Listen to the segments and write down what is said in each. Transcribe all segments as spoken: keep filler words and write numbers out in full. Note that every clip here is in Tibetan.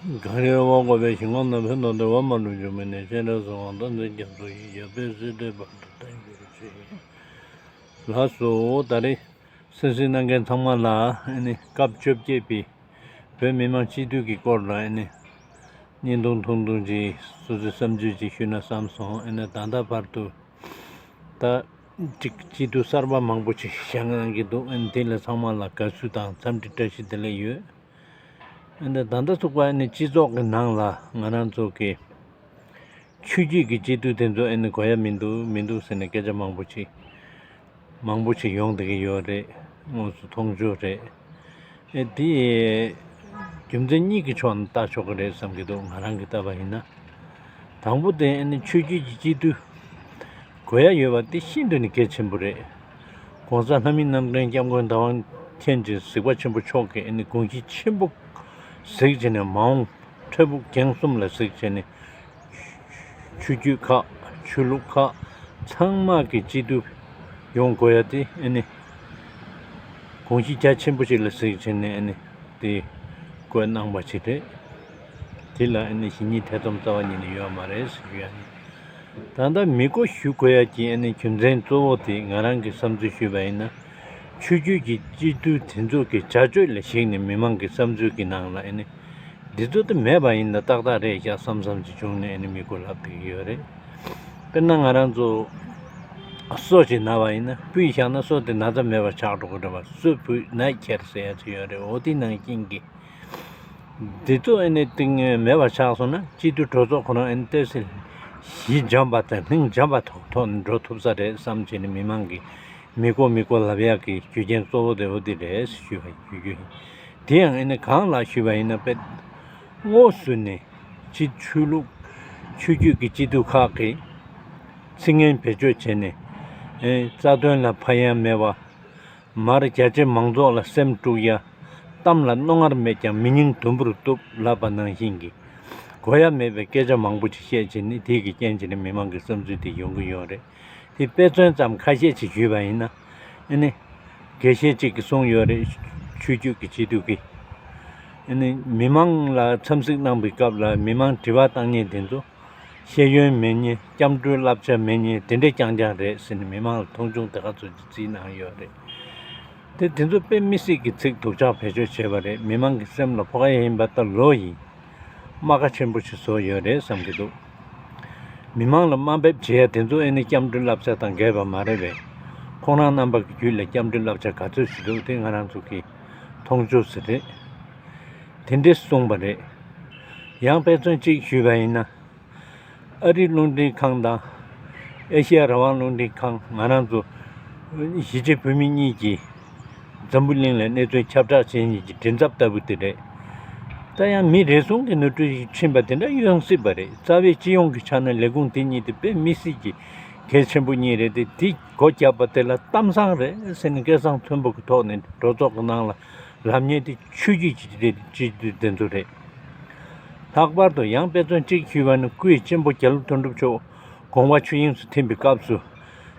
གངས་རིའི་དབང་བསྐོར་བའི་ཞིང་ཁམས་ན། ཕན་དང་བདེ་བ་མ་ལུས་འབྱུང་བའི་གནས། སྤྱན་རས་གཟིགས་དབང་ཐང་མཛད་ཀྱང་རྫོགས་ཡི་རྒྱལ་པོའི་སྲིད་མཐའི་བར་དུ་བརྟན་གྱུར་ཅིག། ལགས་སོ། ད་རེས་གསན་གཟིགས་གནང་མཁན་ཚང་མ་ལ་ཨ་ནི་སྐབས་བཅོ་བརྒྱད་པའི་བོད་མི་མང་སྤྱི་འཐུས་ཀྱི་སྐོར་ལ་ཨ་ནི་བརྙན་ཐུང་ཐུང་ཐུང་ཅིག་སོ་སོའི་བསམ་ཚུལ་ཅིག་ཞུས་ན་བསམ་སོང་། ཨ་ནི་ད་ལྟ་བར་དུ་ད་ཅིག་སྤྱི་འཐུས་གསར་པ་མང་པོ་ཅིག་བཞེངས་གནང་གི་འདུག། ཨ་ནི་དེ་ལ་ཚང་མ་ལ་དགའ་བསུ་དང་འཚམས་འདྲི་བཀྲ་ཤིས་བདེ་ལེགས་ཡོད། ཨ་ནི་ད་ལྟ་ཚུགས་པ་ཨ་ནི་སྤྱི་ཚོགས་ཀྱི་ནང་ལ་ང་རང་ཚོ་གི་ཆོས་བརྒྱུད་ཀྱི་སྤྱི་འཐུས་དེ་ཚོ་ཨ་ནི་དགོས་ཡ་མི་འདུག་མི་འདུག་ཟེར་ནས་སྐད་ཆ་མང་པོ་ཅིག་མང་པོ་ཅིག་ཡོང་བསྡད་ཀྱི་ཡོད་རེད། དངོས་སུ་མཐོང་ཆོས་རེད། ཨེ་དེ་རྒྱུ་མཚན་གཉིས་ཀྱི་ཕྱོགས་ནས་ལྟ་ཆོག་གི་རེད་བསམ་གྱི་འདུག། ང་རང་གིས་བལྟས་པ་ཡིན་ན། དང་པོ་དེ་ཨ་ནི་ཆོས་བརྒྱུད་ཀྱི་སྤྱི་འཐུས་དགོས་ཡ་ཡོད་པ་དེ་ཤིན་ཏུ་ནས་གལ་ཆེན་པོ་རེད། ༸གོང་ས་ལྷ་མིའི་རྣམ་འདྲེན་སྐྱབས་མགོན་ཟླ་བ་མཁྱེན་ཅིང་གཟིགས་པ་ཆེན་པོ་མཆོག་གིས་ཨ་ནི་དགོངས་གཞི་ཆེན་པོ་གཟིགས་བྱས་ནས་མ་འོངས་འཕྲལ་ཕུགས་རྒྱང་གསུམ་ལ་གཟིགས་བྱས་ནས་ཆོས་བརྒྱུད་ཁག་ཆོས་ལུགས་ཁག་ཚང་མ་གི་སྤྱི་འཐུས་ཡོང་དགོས་ཡ་དེ་ཨ་ནི་དགོངས་གཞི་རྒྱ་ཆེན་པོ་ཞིག་ལ་གཟིགས་བྱས་ནས་ཨ་ནི་དེ་བཀོད་གནང་བ་ཞིག་རེད། དེ་ལ་ཨ་ནི་གཞི་གཉིས་ཐེ་ཚོམ་རྩ་བ་ཉིད་ནས་ཡོད་མ་རེད་ཟེར་རྒྱུ་ཡ་ཡིན། ད་ལྟ་མི་བསྐོ་ཞུ་དགོས་ཡ་གི་ཨ་ནི་རྒྱུ་མཚན་གཙོ་བོ་དེ་ང་རང་གི་བསམ་ཚུལ་ཞུས་པ་ཡིན་ན། ཆོས་བརྒྱུད་ཀྱི་སྤྱི་འཐུས་དེ་ཚོ་གི་བྱ་སྤྱོད་ལ་གཞིགས་ནས་མི་མང་གི་བསམ་ཚུལ་གྱི་ནང་ལ་ཨ་ནི་འདི་ཚོ་དེ་མེད་པ་ཡིན་ན་ཏག་ཏག་རེད་ཤག་བསམ་བསམ་ཅིག་བྱུང་ནས་ཨ་ནི་མི་བསྐོ་ལབ་བསྡད་ཀྱི་ཡོད་རེད། དཔེར་ན་ང་རང་ཚོ་སོ་ཞིག་ན་བ་ཡིན་ན་སྤུས་བཞག་ན་སོ་དེ་ན་ཚ་མེད་པ་ཆགས་འགྲོ་གི་རེད་བ། སོ་སྤུས་ནད་ཁྱེར་ཟེར་ཡ་ཚོ་ཡོད་རེད། འོ་དེ་ནང་བཞིན་གྱི། འདི་ཚོ་ཨ་ནི་ཏིང་ངེ་མེད་པ་ཆགས་སོང་ན་སྤྱི་འཐུས་གྲོས་ཚོགས་ཁོ་རང་ཨ་ནི་ཏོག་ཙམ་གཞི་འཇམ་པ་དང་སྙིང་འཇམ་པ་ཐོག་ཐོག་ནས་འགྲོ་ཐུབ་ས་རེད་བསམ་བྱས་ནས་མི་མང་གིས་མི་བསྐོ་མི་བསྐོ་ལབ་ཡག་གི་རྒྱུ་རྐྱེན་གཙོ་བོ་དེ་འོ་དེ་རེད་ཞུས་པ་ཞུ་རྒྱུ་ཡིན། དེ་ཡང་ཨ་ནི་གང་ལ་ཞུས་པ་ཡིན་ན་དཔེ་དངོས་སུ་ནས་སྤྱི་ཆོས་ལུགས་ཆོས་བརྒྱུད་ཀྱི་སྤྱི་འཐུས་ཁག་གིས་ཚིག་ངན་བེད་སྤྱོད་བྱས་ནས་ཨེ་རྩ་དོན་ལ་ཕན་ཡ་མེད་པ། མར་རྒྱ་ཆེ་མང་ཚོགས་ལ་སེམས་དཀྲུག་ཡ། གཏམ་ལ་རྣོ་ངར་མེད་ཀྱང་མི་སྙིང་དུམ་བུར་གཏུབ་ལབ་པ་ནང་བཞིན་གྱི་དགོས་ཡ་མེད་པའི་སྐད་ཆ་མང་པོ་ཅིག་བཤད་བྱས་ནས་དེ་གི་རྐྱེན་བྱས་ནས་མི་མང་གི་བསམ་ཚུལ་དེ་ཡོང་གི་ཡོད་རེད། དེ་དཔེ་མཚོན་ཙམ་ཁ་ཤས་ཅིག་ཞུས་པ་ཡིན་ན། ཨ་ནི་དགེ་བཤེས་གཅིག་གིས་གསུངས་ཡོད་རེད། ཆོས་བརྒྱུད་ཀྱི་སྤྱི་འཐུས་ཀྱིས་ཨ་ནི་མི་མང་ལ་འཚམས་གཟིགས་གནང་པའི་སྐབས་ལ་མི་མང་དྲི་བ་བཏང་མཁན་དེ་ཚོ། ཤེས་ཡོན་མེད་མཁན་སྐྱབས་འགྲོའི་བསླབ་བྱ་མེད་མཁན་དེ་འདྲས་རྐྱང་རྐྱང་རེད་ཟེར་ནས་མི་མང་ལ་མཐོང་ཆུང་དེ་ག་ཚོད་ཅིག་བརྩིས་གནང་ཡོད་རེད། དེ་དེ་ཚོ་དཔེ་མི་སྲིད་ཀྱི་ཚིག་སྡུག་ཅག་བེད་སྤྱོད་བྱས་པ་རེད། མི་མང་གི་སེམས་ལ་ཕོག་ཡ་ཡིན་པ་ལྟ་ལོ་ཡིན། རྨ་ཁ་ཆེན་པོ་ཞིག་བཟོ་ཡོད་རེད་བསམ་གྱི་འདུག། མི་མང་ལ་དམའ་འབེབས་བྱེད་ཡ་དེ་ཚོ་ཨེ་ནི་སྐྱབས་འགྲོའི་བསླབ་བྱ་དང་འགལ་བ་མ་རེད་པས། ཁོང་རང་རྣམ་པ་གི་རྒྱུད་ལ་སྐྱབས་འགྲོའི་བསླབ་བྱ་ག་ཚོད་ཞིག་འདུག་དེ་ང་རང་ཚོ་གིས་མཐོང་ཆོས་ཟེར་རེད། དེ་འདྲས་གསུངས་པ་རེད། ཡང་དཔེ་མཚོན་གཅིག་ཞུས་པ་ཡིན་ན། ཨ་རིའི་རླུང་འཕྲིན་ཁང་དང་། ཨེ་ཤེ་ཡ་རང་དབང་རླུང་འཕྲིན་ཁང་ང་རང་ཚོ་གཞིས་བྱེས་བོད་མི་གཉིས་ཀྱིས་འཛམ་བུ་གླིང་ལ་གནས་ཚུལ་ཁྱབ་བསྒྲགས་བྱེད་མཁན་གྱི་མགྲིན་ཚབ་ལྟ་བུ་དེ་རེད། ད་ཡང་མི་རེ་ཟུང་གི་ནོར་འཁྲུལ་ཞིག་ཕྱིན་པ་དེ་འདྲ་ཡོང་སྲིད་པ་རེད། རྩ་བའི་སྤྱི་ཡོངས་ཀྱི་ཆ་ནས་ལས་ཁུངས་དེ་གཉིས་དེ་དཔེ་མི་སྲིད་ཀྱི་གལ་ཆེན་པོ་གཉིས་རེད་དེ། དེ་སྒོ་བརྒྱབ་པ་དེ་ལ་གཏམ་བཟང་རེད་ཟེར་ནས་སྐད་བཟང་མཐོན་པོ་གི་ཐོག་ནས་གྲོས་ཚོགས་ཀྱི་ནང་ལ་ལབ་མཁན་དེ་ཆོས་བརྒྱུད་ཀྱི་སྤྱི་འཐུས་དེ་ཚོ་རེད། ལྷག་པར་དུ་ཡང་དཔེ་མཚོན་གཅིག་ཞུས་པ་ནི་སྐུའི་གཅེན་པོ་རྒྱ་ལོ་དོན་གྲུབ་མཆོག་དགོངས་པ་ཆོས་དབྱིངས་སུ་ཐིམ་པའི་སྐབས་སུ།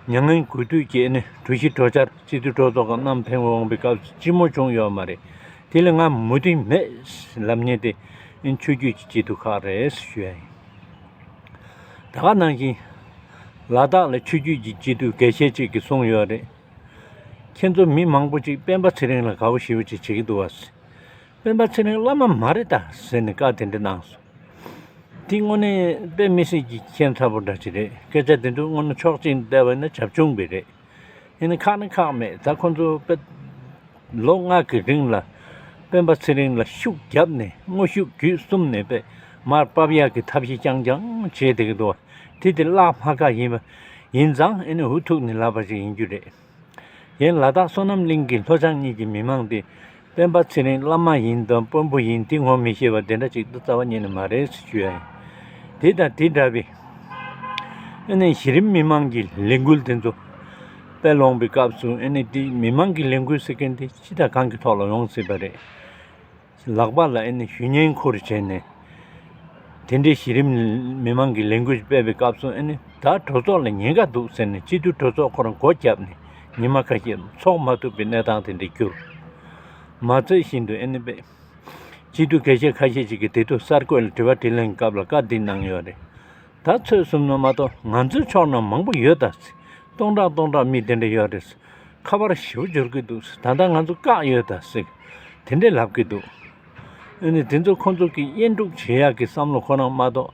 མྱ་ངན་གུས་འདུད་ཀྱི་ནི་གྲོས་གཞི་གྲོས་འཆར་སྤྱི་འཐུས་གྲོས་ཚོགས་ཀྱི་བསྣམས་ཕེབས་འོང་པའི་སྐབས་སུ་ལྕི་མོ་བྱུང་ཡོད་མ་རེད། དེ་ལ་ང་མོས་མཐུན་མེད་ལབ་མཁན་དེ་ཆོས་བརྒྱུད་ཀྱི་སྤྱི་འཐུས་ཁག་རེད་ཞུ་ཡ་ཡིན། ད་ག་ནང་བཞིན་ལ་དྭགས་ལ་ཆོས་བརྒྱུད་ཀྱི་སྤྱི་འཐུས་དགེ་བཤེས་གཅིག་གིས་གསུངས་ཡོད་རེད། ཁྱེད་ཚོ་མི་མང་པོ་ཅིག་སྤེན་པ་ཚེ་རིང་ལ་དགའ་བོ་ཞེ་པོ་ཅིག་བྱེད་ཀྱི་འདུག་བ། སྤེན་པ་ཚེ་རིང་བླ་མ་མ་རེད་ད་ཟེར་ནས་བཀའ་དེ་འདྲ་གནང་སོང་། དེ་དངོས་གནས་དཔེ་མི་སྲིད་ཀྱི་ཁྱད་མཚར་པོ་འདྲ་ཅིག་རེད། སྐད་ཆ་དེ་ཚོ་དངོས་གནས་ཕྱོགས་གཅིག་ནས་བལྟས་པ་ཡིན་ན་བྱབ་ཆུང་བས་རེད། ཡིན་ན་ཁག་ནི་ཁག་མེད། ད་ཁོ་ཚོ་དཔེ་ལོ་ལྔ་གི་རིང་ལ་སྤེན་པ་ཚེ་རིང་ལ་ཤུགས་བརྒྱབ་ནས་དངོས་ཤུགས་བརྒྱུད་གསུམ་ནས་དཔེ་མར་ཕབ་ཡག་གི་ཐབས་ཤེས་རྐྱང་རྐྱང་བྱས་བསྡད་ཀྱི་འདུག། དེ་དེ་བརླག་མ་དཀའ་ཡིན་པ་ཡིན་ཙང་ཨེ་ནི་འུ་ཐུག་ནས་ལབ་པ་ཞིག་ཡིན་རྒྱུ་རེད། ཡིན་ལ་དྭགས་བསོད་ནམས་གླིང་གི་ལྷོ་བྱང་གཉིས་ཀྱི་མི་མང་དེ་སྤེན་པ་ཚེ་རིང་བླ་མ་ཡིན་དང་དཔོན་པོ་ཡིན་དེ་ངོ་མི་ཤེས་པ་དེ་འདྲ་ཅིག་ཏུ་རྩ་བ་ཉིད་ནས་མ་རེད་ཟེར་ཞུ་ཡ་ཡིན། དེ་དང་དེ་འདྲ་བའི་ཨ་ནི་གཞི་རིམ་མི་མང་གི་ལས་འགུལ་དེ་ཚོ་དཔེ་ལོངས་པའི་སྐབས་སུ་ཨ་ནི་དེ་མི་མང་གི་ལས་འགུལ་ཟེར་མཁན་དེ་ཅི་དང་གང་གི་ཐོག་ལ་ཡོང་སྲིད་པ་རེད། ལག་པ་ལ་ཨེ་ནི་ཞུ་སྙན་ཁུར་བྱས་ནས། དེ་འདྲའི་གཞི་རིམ་མི་མང་གི་ལས་འགུལ་སྤེལ་བའི་སྐབས་སུ་ཨེ་ནི་ད་གྲོས་ཚོགས་ལ་ཉེན་ཁ་འདུག་ཟེར་ནས་སྤྱི་འཐུས་གྲོས་ཚོགས་ཁོ་རང་སྒོ་བརྒྱབ་ནས་ཉི་མ་ཁ་ཤས་ཚོགས་མ་ཐུབ་པའི་གནས་སྟངས་དེ་འདྲ་གྱུར། མ་ཚད་བཞིན་དུ་ཨེ་ནི་པས་ སྤྱི་འཐུས་དགེ་བཤེས་ཁ་ཤས་ཅིག་གིས་དེ་དུས་གསར་འགོད་ལ་དྲི་བ་དྲིས་ལན་གྱི་སྐབས་ལ་བཀའ་འདི་གནང་ཡོད་རེད། ད་ཚོད་བཟུང་ན་མ་གཏོགས་ང་ཚོའི་ཕྱོགས་ན་མང་པོ་ཡོད་ད་ཟེར། སྟོང་ཕྲག་སྟོང་ཕྲག་མི་དེ་འདྲ་ཡོད་རེད་ཟེར། ཁ་པར་ཞེ་པོ་འབྱོར་གྱི་འདུག་ཟེར། ད་ལྟ་ང་ཚོ་བཀག་ཡོད་ད་ཟེར། དེ་འདྲས་ལབ་ཀྱི་འདུག་ཨ་ནི་དེ་ཚོ་ཁོ་ཚོ་གི་དབྱེན་དཀྲུག་བྱེད་ཡག་གི་བསམ་བློ་ཁོ་རང་མ་གཏོགས་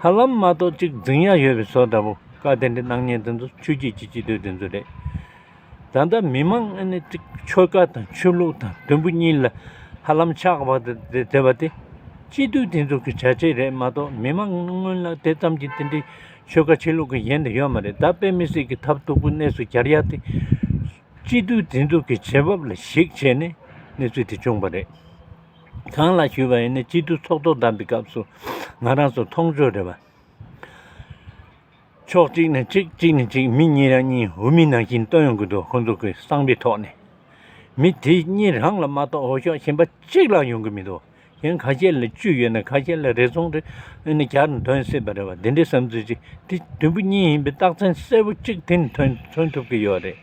ཧ་ལམ་མ་གཏོགས་ཅིག་འཛིང་ཡག་ཡོད་པའི་བཟོ་འདྲ་པོ། བཀའ་དེ་འདྲ་གནང་མཁན་དེ་ཚོ་ཆོས་བརྒྱུད་ཀྱི་སྤྱི་འཐུས་དེ་ཚོ་རེད། ད་ལྟ་མི་མང་ཨ་ནི་ཅིག་ཆོལ་ཁ་དང་ཆོས་ལུགས་དང་དུམ་བུ་གཉིས་ལ་ཧ་ལམ་ཆགས་པ་དེ་དེ་བསྡད་པ་དེ་སྤྱི་འཐུས་དེ་ཚོ་གི་བྱ་བྱེད་རེད་མ་གཏོགས། མི་མང་སྔོན་ལ་དེ་ཙམ་གྱི་དེ་འདྲའི་ཆོལ་ཁ་ཆོས་ལུགས་ཀྱི་ཡན་དུ་ཡོད་མ་རེད། ད་དཔེ་མི་སྲིད་ཀྱི་ཐབས་སྡུག་པོ་གནས་སུ་གྱར་ཡག་དེ་སྤྱི་འཐུས་དེ་ཚོ་གི་བྱེད་བབ་ལ་གཞིགས་བྱས་ནས་གནས་ཚུལ་དེ་བྱུང་བ་རེད། གང་ལགས་ཞུས་པ་ཡིན་ན་སྤྱི་འཐུས་ཚོགས་གཙོ་བདམས་པའི་སྐབས་སུ་ང་རང་ཚོ་མཐོང་ཆོས་རེད་པ། ཕྱོགས་གཅིག་ནས་གཅིག་གཅིག་ནས་གཅིག་མི་གཉིས་རང་གཉིས་འོས་མི་ནང་བཞིན་བཏོན་ཡོང་གི་འདུག་ཁོང་ཚོ་གི་གསང་བའི་ཐོག་ནས། མི་དེ་གཉིས་རང་ལ་མ་གཏོགས་འོས་ཤོག་གཞན་པ་གཅིག་ལ་ཡོང་གི་མི་འདུག་གཞན་ཁ་ཤས་ལ་བཅུ་ཡོད་ན་ཁ་ཤས་ལ་རེ་ཟུང་རེ་ཨ་ནི་བརྒྱ་ནས་ཐོན་སྲིད་པ་རེད་བ། འདི་འདྲའི་བསམ་ཚུལ་ཅིག་དེ་དུམ་བུ་གཉིས་ཡིན་པའི་རྟགས་མཚན་གསལ་པོ་གཅིག་དེ་ནས་ཐོན་ཐོན་ཐུབ་ཀྱི་ཡོད་རེད།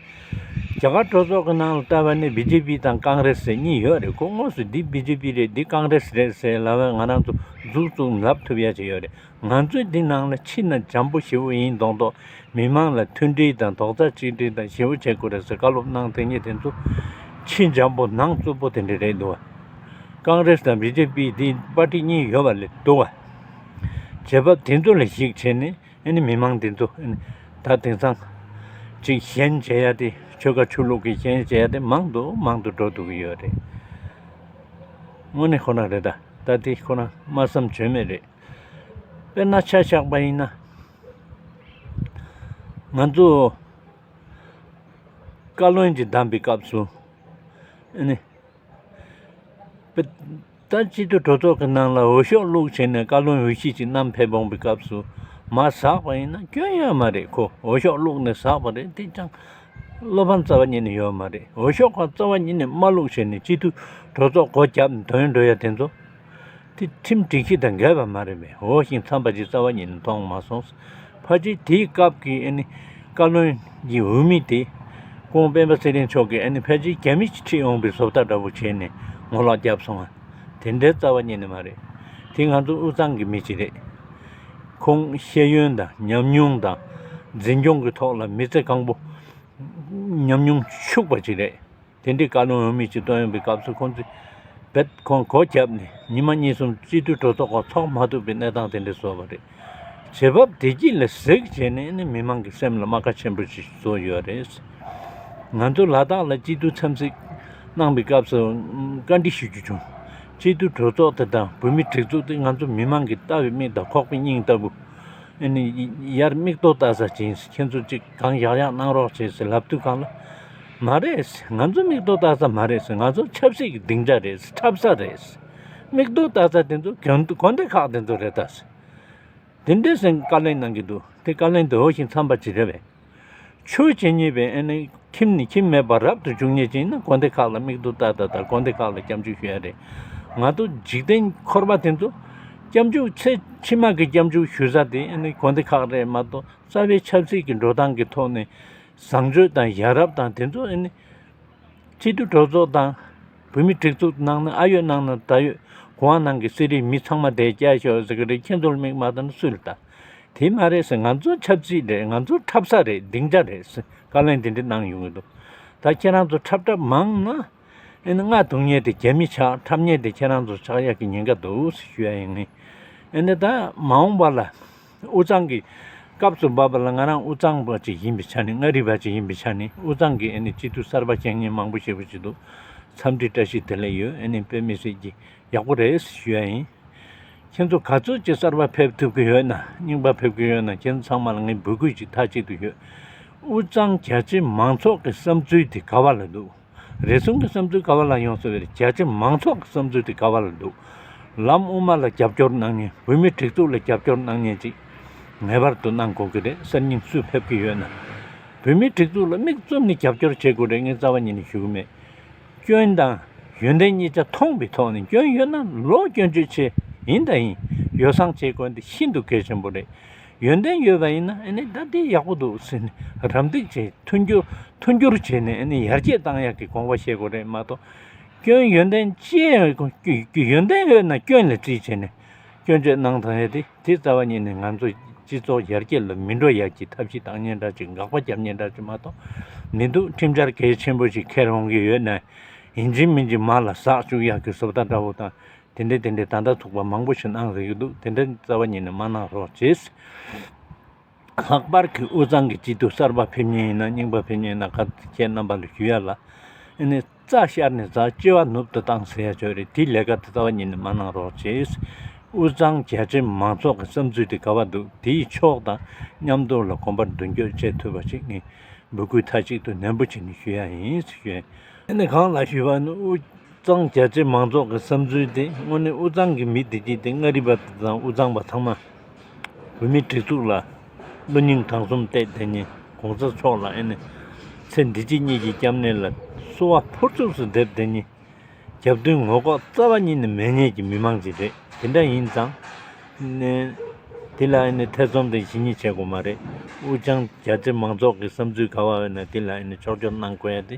རྒྱ་གར་གྲོས་ཚོགས་ཀྱི་ནང་ལ་ལྟ་བ་ནི་བི་ཇེ་པི་དང་ཀང་རེས་ཟེར་གཉིས་ཡོད་རེད། ཁོ་དངོས་སུ་འདི་བི་ཇེ་པི་རེད་འདི་ཀང་རེས་རེད་ཟེར་ལབ་པ་ང་རང་ཚོ་མཛུབ་བཙུགས་ལབ་ཐུབ་ཡ་ཅིག་ཡོད་རེད། ང་ཚོས་འདི་ནང་ལ་ཕྱི་ནང་འཇམ་པོ་ཞེ་པོ་ཡིན་མདོག་མདོག་མི་མང་ལ་མཐུན་སྒྲིལ་དང་རྡོག་རྩ་གཅིག་སྒྲིལ་དང་ཞེ་པོ་བྱེད་དགོས་རེད་ཟེར་བཀའ་སློབ་གནང་དེ་ཉིད་དེ་ཚོ་ཕྱི་འཇམ་པོ་ནང་རྩུབ་པོ་དེ་འདྲ་རེད་འདུག་ཀང་རེས་དང་བི་ཇེ་པི་འདི་པར་ཊི་གཉིས་ཡོད་པ་ལས་འདུག་བ། བྱེད་བབ་དེ་ཚོ་ལ་གཞིགས་བྱས་ནས་ཨ་ནི་མི་མང་དེ་ཚོ་ཨ་ནི་ད་དེང་སང་ཅིག་ཞེན་བྱེད་ཡ་དེ་ཆོལ་ཁ་ཆོས་ལུགས་ཀྱི་ཞེན་བྱེད་ཡ་དེ་མང་དུ་མང་དུ་འགྲོ་ཐུབ་ཀྱི་ཡོད་རེད། དངོས་གནས་ཁོ་ན་རེད། ད་ད་དེ་ཁོ་ན་སྨྲ་བསམ་བརྗོད་མེད་རེད། དཔེར་ན་ཆ་བཞག་པ་ཡིན་ན། ང་ཚོ་བཀའ་བློན་གྱི་བདམས་པའི་སྐབས་སུ་ཨ་ནི་དཔེ་ད་སྤྱི་འཐུས་གྲོས་ཚོགས་ཀྱི་ནང་ལ་འོས་ཤོག་བླུགས་བྱས་ནས་བཀའ་བློན་འོས་གཞི་ཅིག་བསྣམས་ཕེབས་འོང་པའི་སྐབས་སུ་མར་ཟགས་པ་ཡིན་ན་སྐྱོན་ཡོད་མ་རེད། ཁོ་འོས་ཤོག་བླུགས་ནས་ཟགས་པ་རེད། དེ་ཅང་བློ་ཕམ་རྩ་བ་ཉིད་ནས་ཡོད་མ་རེད། འོས་ཤོག་ཁག་རྩ་བ་ཉིད་ནས་མ་བླུགས་བྱས་ནས་སྤྱི་འཐུས་གྲོས་ཚོགས་སྒོ་བརྒྱབ་ནས་དོན་འགྲོ་ཡ་དེ་ཚོ། དེ་ཁྲིམས་སྒྲིག་གཞི་དང་འགལ་བ་མ་རེད་པས། འོས་ཤིང་འཚམས་པ་ཅིག་རྩ་བ་ཉིད་ནས་མཐོང་མ་སོང་། ཕལ་ཆེར་དེའི་སྐབས་ཀྱི་ཨ་ནི་བཀའ་བློན་གྱི་འོས་མི་དེ་ཁོང་སྤེན་པ་ཚེ་རིང་མཆོག་གིས་ཨ་ནི་ཕལ་ཆེར་རྒྱ་མི་ཅིག་ཁྲིད་འོང་པའི་བཟོ་ལྟ་འདྲ་པོ་བྱས་ནས་ངོ་ལོག་བརྒྱབ་སོང་ང་། དེ་འདྲའི་རྩ་བ་ཉིད་ནས་མ་རེད། དེ་ང་ཚོ་དབུས་གཙང་གི་མི་ཅིག་རེད། ཁོང་ཤེས་ཡོན་དང་ཉམས་མྱོང་དང་འཛིན་སྐྱོང་གི་ཐོག་ལ་མི་ཚེ་གང་པོ་ཉམས་མྱོང་ཕྱུག་པ་ཅིག་རེད། དེ་འདྲའི་བཀའ་བློན་འོས་མི་ཅིག་བཏོན་ཡོང་པའི་སྐབས་སུ་ཁོང་ཚོས་རྦད་ཁོང་སྒོ་བརྒྱབ་ནས་ཉི་མ་གཉིས་གསུམ་སྤྱི་འཐུས་གྲོས་ཚོགས་ཁག་ཚོགས་མ་ཐུབ་པའི་གནས་སྟངས་དེ་འདྲ་བཟོས་པ་རེད། བྱེད་བབ་བདེ་སྐྱིད་ལ་གཟིགས་བྱས་ནས་ནི་མི་མང་གི་སེམས་ལ་རྨ་ཁ་ཆེན་པོ་ཞིག་བཟོས་ཡོད་རེད། ང་ཚོ་ལ་དྭགས་ལ་སྤྱི་འཐུས་འཚམས་གཟིགས་གནང་པའི་སྐབས་སུ་བཀའ་འདྲི་ཞུ་རྒྱུ་བྱུང་། སྤྱི་འཐུས་གྲོས་ཚོགས་དེ་དང་བོད་མིའི་སྒྲིག་འཛུགས་དེ་ང་ཚོ་མི་མང་གི་ལྟ་བའི་མིག་དང་ཁོག་པའི་སྙིང་ལྟ་བུ། ཨ་ནི་ཡར་མིག་ཏོ་ལྟ་ས་ཅིག་ཡིན། ཁྱེད་ཚོ་ཅིག་གང་ཡག་ཡག་གནང་རོགས་བྱེད་ཟེར་ལབ་དུས་སྒང་ལ། མ་རེད། ང་ཚོ་མིག་ཏོ་ལྟ་ས་མ་རེད། ང་ཚོ་ཆབ་སྲིད་ཀྱི་སྡིངས་ཆ་རེད། འཁྲབ་ས་རེད། མིག་ཏོ་ལྟ་ས་དེ་ཚོ་དགོན་དགོན་སྡེ་ཁག་དེ་ཚོ་རེད་ད། དེ་འདྲའི་སེང་བཀའ་ལན་གནང་གི་འདུག་དེ་བཀའ་ལན་དེ་འོས་ཤིང་འཚམས་པ་ཅིག་རེད་པས། ཆོས་བྱེད་མཁན་པའི་ཨ་ནི་ཁྱིམ་ནས་ཁྱིམ་མེད་པར་རབ་ཏུ་བྱུང་མཁན་ཅིག་ཡིན་ན་དགོན་སྡེ་ཁག་ལ་མིག་ཏོ་ལྟ་ལྟ་དང་དགོན་སྡེ་ཁག་ལ་སྐྱབས་འཇུག་ཞུ་ཡ་རེད། ང་ཚོ་འཇིག་རྟེན་འཁོར་བ་དེ་ཚོ་སྐྱབས་འཇུག་ཚེ་ཕྱི་མ་གི་སྐྱབས་འཇུག་ཞུ་ས་དེ་ཨ་ནི་དགོན་སྡེ་ཁག་རེད་མ་གཏོགས། རྩ་བའི་ཆབ་སྲིད་ཀྱི་འགྲོ་སྟངས་ཀྱི་ཐོག་ནས་བཟང་སྤྱོད་དང་ཡ་རབས་དང་དེ་ཚོ་ཨ་ནི་སྤྱི་འཐུས་གྲོས་ཚོགས་དང་བོད་མིའི་སྒྲིག་འཛུགས་ནང་ན་ཨ་ཡོད་གནང་ན་ད་ཡོད། གུང་ཨ་ནང་གི་གསེར་རིའི་མི་ཚང་མ་དེ་བསྐྱལ་ཤོག་ཟེར་གི་རེད། ཁྱེད་ཚོར་མིག་མ་ལྟ་ན་སུས་ལ་ལྟ། དེ་མ་རེད་ཟེར། ང་ཚོ་ཆབ་སྲིད་རེད། ང་ཚོ་འཁྲབ་ས་རེད། སྡིངས་ཆ་རེད་ཟེར་བཀའ་ལན་དེ་འདྲ་གནང་ཡོང་གི་འདུག་ད་ཁྱེད་རང་ཚོ་འཁྲབ་འཁྲབ་མང་ན། ཨ་ནི་རྔ་རྡུང་མཁན་དེ་རྒྱ་མི་ཆགས། འཁྲབ་མཁན་དེ་ཁྱེད་རང་ཚོ་ཆགས་ཡག་གི་ཉེན་ཁ་འདུག་ཟེར་ཞུ་ཡ་ཡིན། ཨ་ནི་ད་མ་འོངས་པ་ལ་དབུས་གཙང་གི་སྐབས་སུ་བབས་པ་ལ་ང་རང་དབུས་གཙང་པ་ཅིག་ཡིན་པའི་ཆ་ནས། མངའ་རིས་པ་ཅིག་ཡིན་པའི་ཆ་ནས་དབུས་གཙང་གི་ཨ་ནི་སྤྱི་འཐུས་གསར་པ་བཞེངས་མཁན་མང་པོ་ཞེ་པོ་ཅིག་འདུག་འཚམས་འདྲི་བཀྲ་ཤིས་བདེ་ལེགས་ཡོད། ཨ་ནི་དཔེ་མི་སྲིད་ཀྱི་ཡག་པོ་རེད་ཞུ་ཡ་ཡིན། ཁྱེད་ཚོ་ག་ཚོད་ཅིག་གསར་པ་ཕེབས་ཐུབ་ཀྱི་ཡོད་ན། རྙིང་པ་ཕེབས་ཀྱི་ཡོད་ན་ཁྱེད་ཚོ་ཚང་མ་ལ་ངས་འབོད་སྐུལ་ཅིག་མཐའ་གཅིག་ཏུ་ཞུ། དབུས་གཙང་རྒྱ་ཆེ་མང་ཚོགས་ཀྱི་བསམ་ཚུལ་དེ་ག་བ་ལ་འདུག་རེ་ཟུང་གི་བསམ་ཚུལ་ག་བ་ལ་ཡོང་སྲིད་པ་རེད། རྒྱ་ཆེ་མང་ཚོགས་ཀྱི་བསམ་ཚུལ་དེ་ག་བ་ལ་འདུག་ལམ་དབུ་མ་ལ་རྒྱབ་སྐྱོར་གནང་མཁན། བོད་མིའི་སྒྲིག་འཛུགས་ལ་རྒྱབ་སྐྱོར་གནང་མཁན་ཅིག་ངེས་པར་དུ་གནང་དགོས་ཀྱི་རེད། གསར་རྙིང་སུ་ཕེབས་ཀྱི་ཡོད་ན། བོད་མིའི་སྒྲིག་འཛུགས་ལ་མིག་བཙུམ་ནས་རྒྱབ་སྐྱོར་བྱེད་དགོས་རེད། ངས་རྩ་བ་ཉིད་ནས་ཞུ་གི་མེད། སྐྱོན་དང་ཡོན་ཏན་གཉིས་ཆ་མཐོང་བའི་ཐོག་ནས། སྐྱོན་ཡོད་ན་ལོག་སྐྱོན་བརྗོད་བྱེད་ཡིན་དང་ཡིན། ཡོ་བསྲང་བྱེད་དགོས་འདི་ཤིན་ཏུ་གལ་ཆེན་པོ་རེད། ཡོན་ཏན་ཡོད་པ་ཡིན་ན་ཨ་ནི་ད་འདི་ཡག་པོ་འདུག་ཟེར་ནས་རམ་འདེགས་བྱས། མཐུན་འགྱུར་མཐུན་འགྱུར་བྱས་ནས་ཨ་ནི་ཡར་རྒྱས་བཏང་ཡག་གི་དགོངས་པ་བཞེས་དགོས་རེད་མ་གཏོགས། སྐྱོན་ཡོན་ཏན་ཅི་ཡོན་ཏན་ཡོད་ན་སྐྱོན་ལ་དཀྲིས་བྱས་ནས་སྐྱོན་བརྗོད་གནང་ཐུབ་ཡ་དེ་དེ་རྩ་བ་ཉིད་ནས་ང་ཚོ་སྤྱི་ཚོགས་ཡར་རྒྱས་ལ་མི་འགྲོ་ཡ་གི་ཐབས་ཤེས་བཏང་མཁན་འདྲ་ཅིག་དགག་པ་རྒྱབ་མཁན་འདྲ་ཅིག་མ་གཏོགས་མི་འདུག་ཁྲིམས་འཆར་གལ་ཆེན་པོ་ཞིག་འཁྱེར་འོང་གི་ཡོད་ན་ཡིན་གཅིག་མིན་གཅིག་མ་ལ་ཟག་བཅུག་ཡ་གི་བཟོ་ལྟ་འདྲ་བོ་དང་དེ་འདྲའི་དེ་འདྲའི་ད་ལྟ་ཚུགས་པ་མང་པོ་ཞིག་གནང་ཟེར་གྱི་འདུག་དེ་འདྲ་རྩ་བ་ཉིད་ནས་མ་གནང་རོགས་བྱེད། ལྷག་པར་གྱི་དབུས་གཙང་གི་སྐྱིད་སྡུག་གསར་པ་ཕེབས་མཁན་ཡིན་ན་རྙིང་པ་ཕེབས་མཁན་ཡིན་ན་ག་ཁྱེད་རྣམ་པ་ལ་ཞུ་ཡ་ལ། ཨ་ནི་རྩ་ཤར་ནས་རྩ་ལྕི་བ་ནུབ་ཏུ་བཏང་ཟེར་ཡ་ཅིག་ཡོད་རེད། དེའི་ལས་ཀ་དེ་རྩ་བ་ཉིད་ནས་མ་གནང་རོགས་བྱེད། དབུས་གཙང་རྒྱ་ཆེ་མང་ཚོགས་ཀྱི་བསམ་ཚུལ་དེ་ག་བ་འདུག་དེའི་ཕྱོགས་དང་མཉམ་དུ་ལ་གོམ་པ་མདུན་སྐྱོད་བྱེད་ཐུབ་པ་ཞིག་ངས་འབོད་སྐུལ་མཐའ་གཅིག་ཏུ་ནན་པོ་བྱས་ནས་ཞུ་ཡ་ཡིན་ཞུ་ཡ་ཡིན། ཨ་ནི་གང་ལ་ཞུས་པ་ནི་དབུས་གཙང་རྒྱ་ཆེ་མང་ཚོགས་ཀྱི་བསམ་ཚུལ་དེ་དངོས་གནས་དབུས་གཙང་གི་མི་དེ་གྱིས་དེ་མངའ་རིས་པ་དང་དབུས་གཙང་པ་ཚང་མ་བོད་མིའི་སྒྲིག་འཛུགས་ལ་བློ་སྙིང་བྲང་གསུམ་གཏད་དེ་ཉིད་གོང་ས་མཆོག་ལ་ཨེ་ནི་ཚེ་འདི་ཕྱི་གཉིས་ཀྱི་སྐྱབས་གནས་ལ་གསོལ་བ་ཕུར་ཚུགས་སུ་འདེབས་དེ་ཉིད་རྒྱབ་མདུན་ངོ་ལྐོག་རྩ་བ་ཉིད་ནས་མེད་མཁན་གྱི་མི་མང་ཅིག་རེད། དེ་འདྲ་ཡིན་ཙང་ནི་དེ་ལ་ཨེ་ནི་ཐེ་ཚོམ་དང་ཞེ་སྙིང་བྱེད་དགོས་མ་རེད། དབུས་གཙང་རྒྱ་ཆེ་མང་ཚོགས་ཀྱི་བསམ་ཚུལ་ག་བ་ཡོད་ན་དེ་ལ་ཨེ་ནི་ཕྱོགས་སྐྱོར་གནང་དགོས་ཡ་དེ་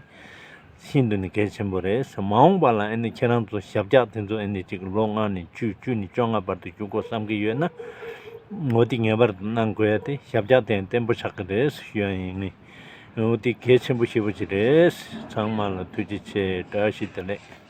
ཤིན་ཏུ་ནས་གལ་ཆེན་པོ་རེད། མ་འོངས་པ་ལ་ཨེ་ནི་ཁྱེད་རང་ཚོ་ཞབས་བཀྱག་དེ་ཚོ་ཨེ་ནི་ཅིག་ལོ་ལྔ་ནས་བཅུ་བཅུ་ནས་བཅོ་ལྔ་བར་དུ་བཞུགས་དགོས་བསམ་གྱི་ཡོད་ན་འོ་དེ་ངེས་པར་དུ་གནང་དགོས་ཡ་དེ་ཞབས་བཀྱག་དེ་བརྟན་པོ་ཆགས་ཀྱི་རེད་ཞུ་ཡ་ཡིན། ངས་འོ་དེ་གལ་ཆེན་པོ་ཞེ་པོ་ཅིག་རེད། ཚང་མ་ལ་ཐུགས་རྗེ་ཆེ། བཀྲ་ཤིས་བདེ་ལེགས།